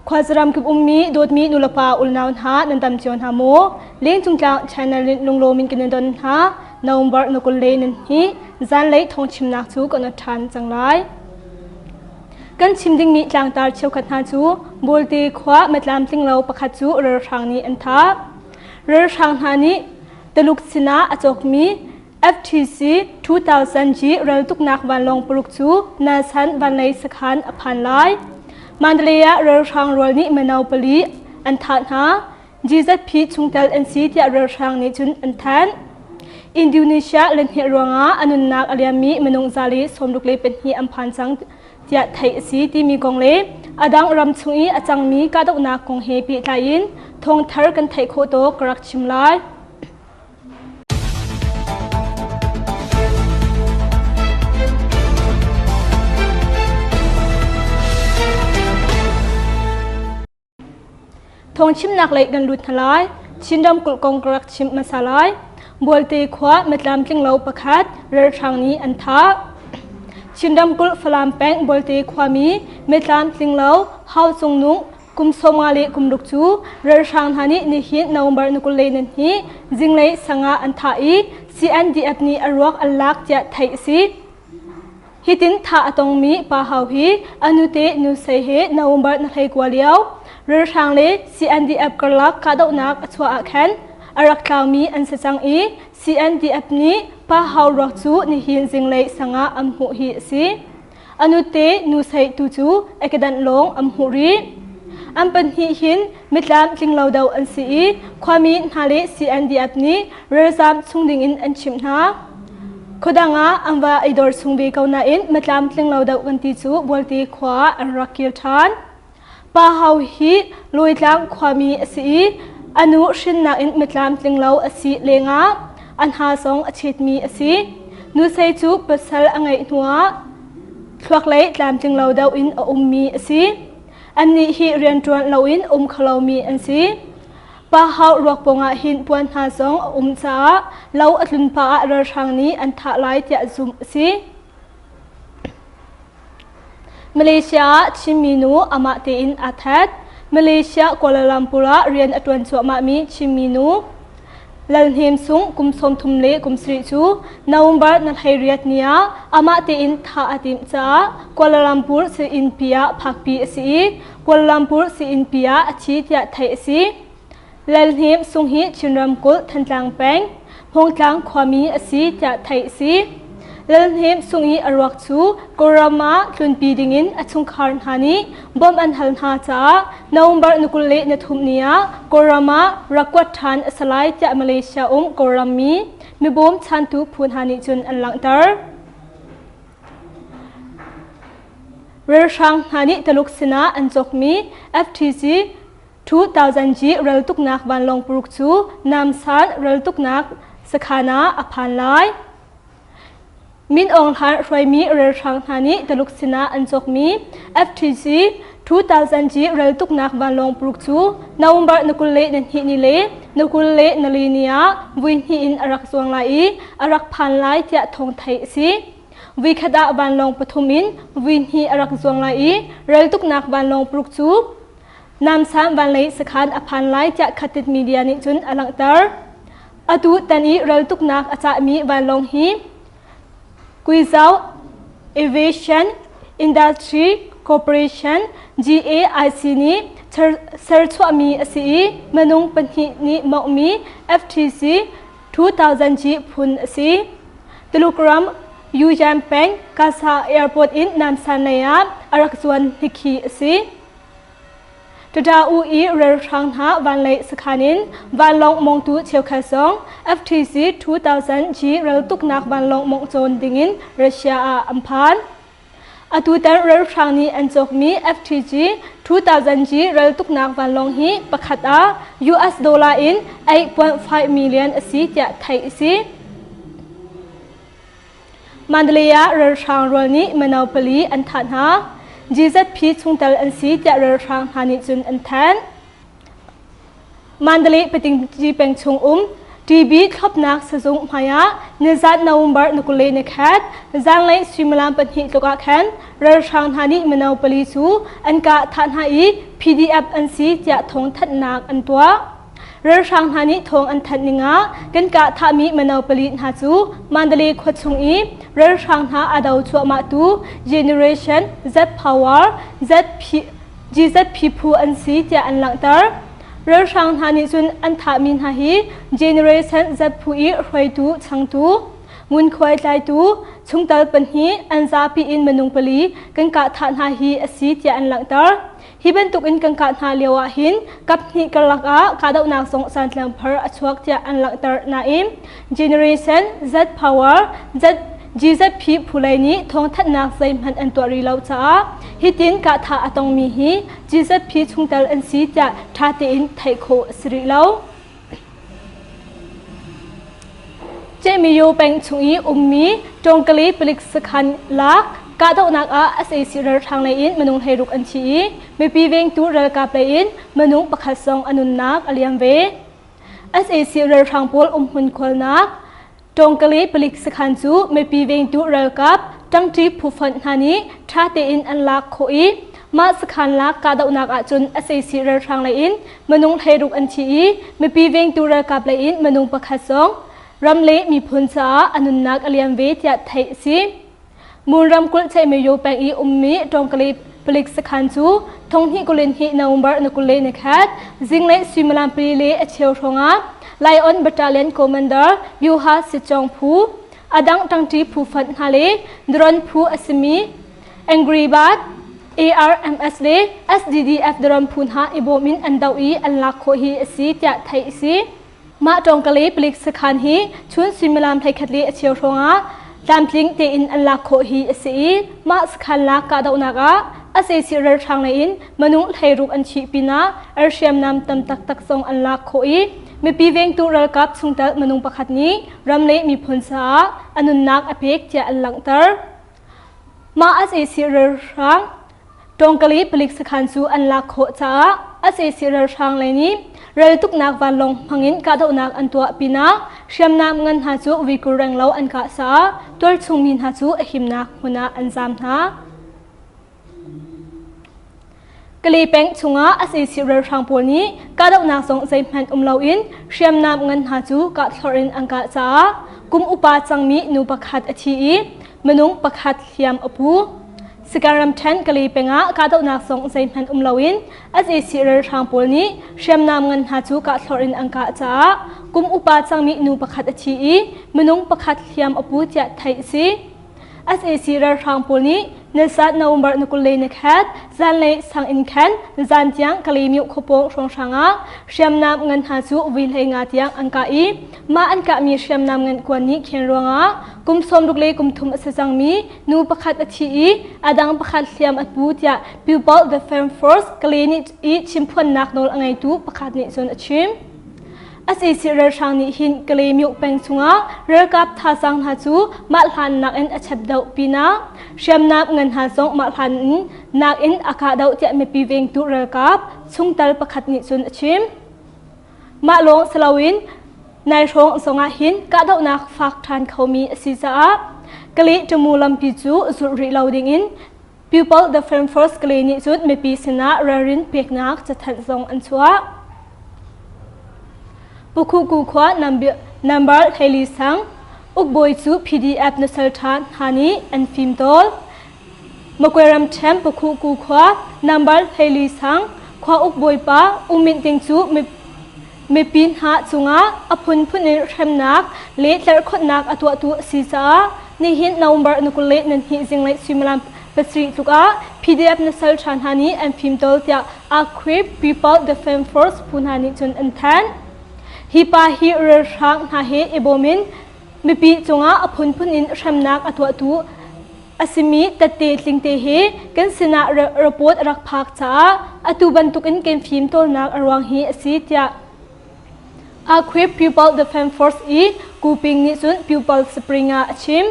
Khuazaram kip ummi dawtmi nulepa ulnau hna nan dam cio hna maw? Lengcung tlang channel in lunglawm in kan in don hna. November na kul le nan hnih zanlei thawngchimnak cu kan ṭhan cang lai. Kan chim dingmi tlangtar cheukhat hna cu Bualte khua matlam tlinglo pakhat cu ralhrang nih an thah. Ralhrang hna nih Taluk sinah a cawkmi FTC 2000 G raltuknak vanlawng paruk cu Nasan vanlei sakhan a phan lai. Mandalay ah ralhrang rual nih mino pali an thah hna. GZP chungtel an si tiah ralhrang nih cun an thanh. Indonesia lehnih ruangah a nunnak a liammi minung zali 62 an phan cang tiah theih a si timi kong le a dang ram chung i a cangmi kahdohnak kong he pehtlai in thawngthar kan theih khawh tawk ka rak chim lai. Thawngchimnak lei kan lut hna lai. Chin ramkulh kong ka rak chimh hmasa lai. Bualte khua mitlamtling lo pakhat ralhrang nih an thah. Chin ramkulh Falam peng Bualte khuami mitlamtling lo Hau Cung Nung kum sawmnga le kum ruk cu ralhrang hna nih nihin November ni 22 zinglei sangah an thah i CNDF nih a ruak an lak tiah theih a si. Hitin thah a tongmi Pa Hau hi a nute Nu Sei he November na 19 lio ralhrang le CNDF karlak kahdohnak a chuah ah khan a rak tlaumi an si cang i CNDF nih Pa Hau ruak cu nihin zinglei sangah an hmuh hi a si. A nute Nu Sei tu cu ekedanh lawng an hmuh rih. An pahnih hin mitlam tlinglo deuh an si i khuami hna le CNDF nih ralzam chung dingin an chimh hna. Khuadang ah an va i dor chung ve ko nain matlam tling lo deuh kan ti cu Bualte khua ah an rak kir ṭhan. Pa Hau hi Lawitlang khuami a si i a nu hrinnak in mitlam tling lo a si lengah a hna zong a chetmi a si. Nusei cu pasal a ngeih hnuah thluaklei tlamtling lo deuh in a ummi a si. Annih hi rianṭuan loin um kho lomi an si. Pa Hau ruak pawngah hin puan hna zong a um caah lo a tlun pah ah ralhrang nih an thah lai tiah zumh a si. Malaysia ah Chinmi nu amah tein aa that. Malaysia Kuala Lumpur ah rian a ṭuan cuahmahmi Chinmi nu Lal Hnem Sung kum 30 le kum sarih cu November na 18 ni ah amah tein thah a timh caah Kuala Lumpur sii-innpi ah phakpi a si i Kuala Lumpur sii-innpi ah a thi tiah theih a si. Lal Hnem Sung hi Chin ramkulh Thantlang peng Hmawngtlang khuami a si tiah theih a si. Lal Hnem Sung i a ruak cu Kawlram ah tlunpi dingin a chungkhar hna nih bawmh an hal hna caah November ni 23 ni ah Kawlram ah rak kuat ṭhan a si lai tiah Malaysia um Kawlram mi mibawm chantu phu hna nih cun an langhter. Ralhrang hna nih Taluk sinah an cawkmi FTC 2000 G raltuknak vanlawng paruk cu Namsan raltuknak sakhan ah a phan lai. Min Aung Hlaing hruaimi ralhrang hna nih Taluk sinah an cawkmi FTC 2000 G raltuknak vanlawng paruk cu November ni 22 ni le ni 24 ni ah vui hnih in a rak zuang lai i a rak phan lai tiah thawng theih a si. Vuikhat ah vanlawng pathum in vui hnih a rak zuang lai i raltuknak vanlawng paruk cu Namsan vanlei sakhan a phan lai tiah Khatit media nih cun a langhter. Atu tan i raltuknak a cahmi vanlawng hi Guizhou Aviation Industry Corporation GAIC nih serchuahmi a si i minung pahnih nih mawnghmi FTC 2000 G phun a si. Tuluk ram Yuyan peng Kasa Airport in Namsan lei ah a rak zuan hnikhi a si. Ṭaṭa-u i ralhrang hna vanlei sakhan in vanlawng mongtu cheukhat zong FTC 2000 G raltuknak vanlawng mongh cawn dingin Russia ah an phan. Atutan ralhrang nih an cawkmi FTG 2000 G raltuknak vanlawng hi pakhat ah US dollar in 8.5 million a si tiah theih a si. Mandalay ah ralhrang rual nih mino pali an thah hna. GZP chungtel an si tiah ralhrang hna nih cun an thanh. Mandalay Patingci peng chung um TB thlopnak sazung hmai ah nizat November ni 21 zanglei suimilam pahnih tluk ah khan ralhrang hna nih mino pali cu an kah thah hna i PDF an si tiah thawngthanhnak an tuah. Ralhrang hna nih thawng an thanh ning ah kan kah thahmi mino pali hna cu Mandalay khua chung i ralhrang hna a do cuahmahtu Generation Z Power ZP, GZP phu an si tiah an langhter. Ralhrang hna nih cun an thahmi hna hi Generation Z phu i hruaitu changtu ngunkhuai tlaitu chungtel pahnih an zapi in minung pali kan kah thah hna hi a si tiah an langhter. Hi bantuk in kan kah hna lio ah hin kaphnih karlak ah kahdohnak zong santlang phar a chuak tiah an langhter nain Generation Z Power Z GZP phu lei nih thawngthanhnak zeihmanh an tuah rih lo caah hitin kahthah a tongmi hi GZP chungtel an si tiah ṭha tein theih khawh a si rih lo. Cehmiyo peng chung i ummi Tawngkali palik sakhan lak kahdohnak ah sac ralhrang lei in minung 16 an thi i mipi vengtu ralkap lei in minung pakhat zong a nunnak a liam ve. Sac ralhrang pawl umhmun khualnak Tawngkali palik sakhan cu mipi vengtu ralkap ṭangṭi phufonh hna nih ṭha tein an lak khawh i mah sakhan lak kahdohnak ahcun sac ralhrang lei in minung 16 an thi i mipi vengtu ralkap lei in minung pakhat zong ram le miphun caah a nunnak a liam ve tiah theih a si. Mon ramkulh Cheihmeyo peng i ummi Tawngkali palik sakhan cu thonghnih kulin hi November ni 21 zinglei suimilam pali le a cheu hrawngah Lion Battalion Commander Yuha Sichong phu a dang ṭangṭi phu fonh hna le drone phu a simi Angry Bird ARMS le SDDF drone phu hna i bawm in an doh i an lak khawh hi a si tiah theih a si. Mah Tawngkale palik sakhan hi chun suimilam 11 le a cheu hrawngah tlamtling tein an lak khawh hi a si i mah sakhan lak kahdohnak ah sac ralhrang lei in minung 16 an thih pinah ar hriamnam tam taktak zong an lak khawh i mipi vengtu ralkap chungtel minung pakhat nih ram le miphun caah a nunnak a pek tiah an langhter. Mah sac ralhrang Tawngkali palik sakhan cu an lak khawh caah sac ralhrang lei nih raltuknak vanlawng hmangin kahdohnak an tuah pinah hriamnam ngan hna cu uikur renglo an kah caah tualchung mi hna cu a himnak hmun ah an zaam hna. Kalay peng chungah sac ralhrang pawl nih kahdohnak zong zeihmanh um loin hriamnam ngan hna cu kahthlorh in an kah caah kum upa cangmi nu pakhat a thi i minung pakhat hliam a pu. Sika ramṭhen Kalay peng ah kahdohnak zong zeihmanh um loin sac ralhrang pawl nih hriamnam ngan hna cu kahthlorh in an kah caah kum upa cangmi nu pakhat a thi i minung pakhat hliam a pu tiah theih a si. Sac ralhrang pawl nih nizat November ni 21 zanlei sanginn khan zan tiang Kalaymyo khuapawng hrawnghrang ah hriamnam ngan hna cu vui 15 tiang an kah i mah an kahmi hriamnam ngan kuan nih khen ruangah kum 60 le kum thum a si cangmi nu pakhat a thi i a dang pakhat hliam a pu tiah People Defense Force Kalay nih i chimphuannak nawl a ngeitu pakhat nih cun a chim. Sac ralhrang nih hin Kalaymyo peng chungah ralkap thazaang hna cu mah hlan nakin a chap deuh pinah hriamnam ngan hna zong mah hlan nakin a kah deuh tiah mipi vengtu ralkap chungtel pakhat nih cun a chim. Mah lawng si loin nai hrawng zongah hin kahdohnak fak ṭhan khomi a si caah Kalay Tamu lampi cu zulh rih lo dingin People Defence Force Kalay nih cun mipi sinah ralrin peknak cathanh zong an chuah. Pukhuku khua number 14 sang ukbawi cu PDF nusalṭha hna nih an fimtawl. Makwe ramṭhen Pukhuku khua number 14 sang khua ukbawipa U Mint Ding cu mipi hna cungah a phunphun in hremnak le tlerhkhonhnak a tuahtu a si caah nihin November ni 22 zinglei suimilam 7 tluk ah PDF nusal ṭha hna nih an fimtawl tiah Akhwip People Defense Force phu hna nih cun an thanh. Hi pa hi ralhrang hna he i bawm in mipi cungah a phunphun in hremnak a tuahtu a simi tette tlingte hi kan sinah report a rak phak caah atu bantukin kan fimtawlnak a ruang hi a si tiah Akhwip People Defense Force i Kuping nih cun Pupil Spring ah a chim.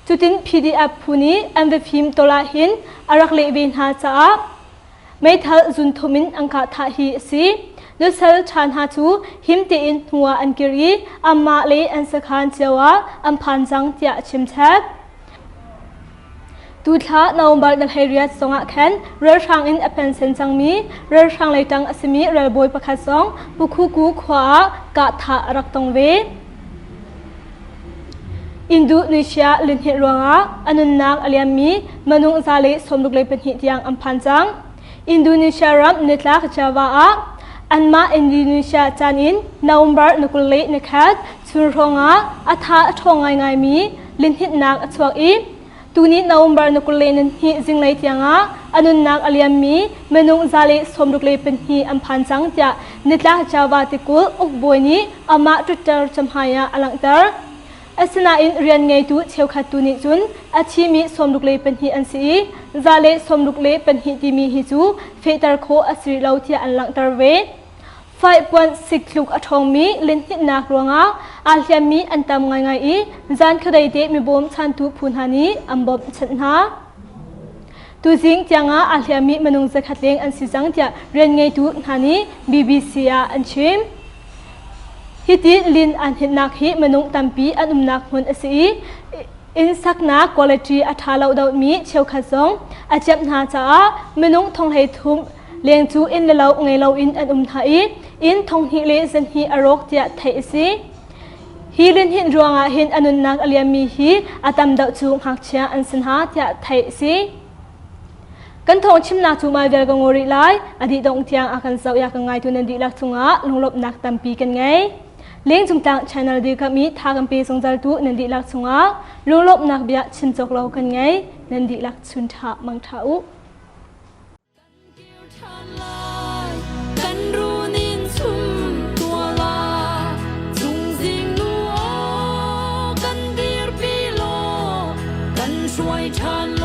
Cutin PDF phu nih an va fim tawl ahhin a rak leh ve hna caah meithal zunthum in an kah thah hi a si. Nusal ṭha hna cu him tein hnu ah an kir i anmah le an sakhan cio ah an phan cang tiah a chim chap. Tuthla November ni 18 zongah khan ralhrang in a pension cangmi ralhrang lei ṭang a simi ralbawi pakhat zong Pukhuku khua ah kahthah a rak tong ve. Indonesia lihninh ruangah a nunnak a liammi minung 162 tiang an phan cang. Indonesia ram nitlak Java ah anmah Indonesia caan in November ni 21 chun hrawngah a tha a ṭhawng ngaingaimi lihninhnak a chuak i tuni November ni 22 zinglei tiangah a nunnak a liammi minung 162 an phan cang tiah nitlak Java tikulh ukbawi nih amah Twitter camhai ah a langhter. Asinain rian ngeitu cheukhat tu nih cun a thimi 62 an si i 162 timi hi cu fehter khawh a si rih lo tiah an langhter ve. Faipuan siktluk a ṭhawngmi linhninhnak ruangah aa hliammi an tam ngaingai i zan khuadei te mibawm chantu phu hna nih an bawmhchanh hna. Tuzing tiangah aa hliammi minung zakhat leng an si cang tiah rian ngeitu hna nih BBC ah an chim. Hiti lin aan hninhnak hi minung tampi an umnak hmun a si i inn saknak quality a ṭha lo deuhmi cheukhat zong a ciamh hna caah minung thonghlei thum leng cu inn le lo ngei loin an um hna i inn thonghnih le zanhnih a rawk tiah theih a si. Hi linhinh ruangah hin a nunnak a liammi hi a tam deuh cu ngakchia an si hna tiah theih a si. Kan thawng chimnak cu mai vial ka ngaw rih lai. A dih dongh tiang a kan zoh ya kan ngaitu nan dihlak cungah lunglawmhnak tampi kan ngei. Lengcung tlang channel dirkamh i tha kan pe zungzal tu nan dihlak cungah lunglawmhnak bia chim cawk lo kan ngei. Nan dihlak chun ṭha mang ṭha u. Kan runin chum tuala chungzing nu aw kan dirpi law kan hruai ṭhan.